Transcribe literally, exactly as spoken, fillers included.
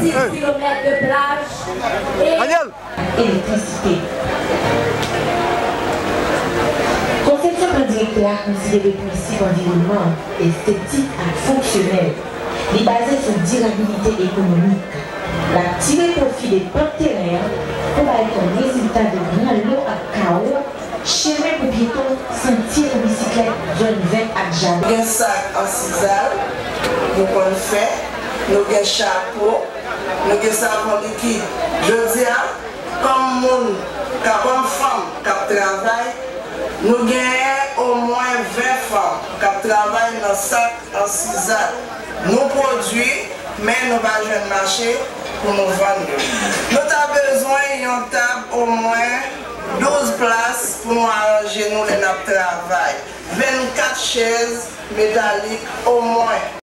Kilomèt de plaj e elektrisite. Konsepsyon plan direktè a konsidere prensip anviwònman, estetik ak fonksyonèl. Li baze sou dirabilite ekonomik. L ap tire pwofi de pant teren an pou bay kòm rezilta de gran lo ak kawo, chemen pou pyeton, santye pou bisiklèt, zòn vèt ak jaden. Nou gen sak an sizal, nou konn fè, nou gen chapo, nou gen savon likid. Jodi a, kòm moun, kòm fanm k ap travay, nou genyen omwen ven fanm k ap travay nan sak an sizal. Nou pwodui, men nou pa jwenn mache pou nou vann yo. Nou ta bezwen yon tab omwen douz plas pou nou aranje nou lè n ap travay. Vennkat chèz metalik omwen.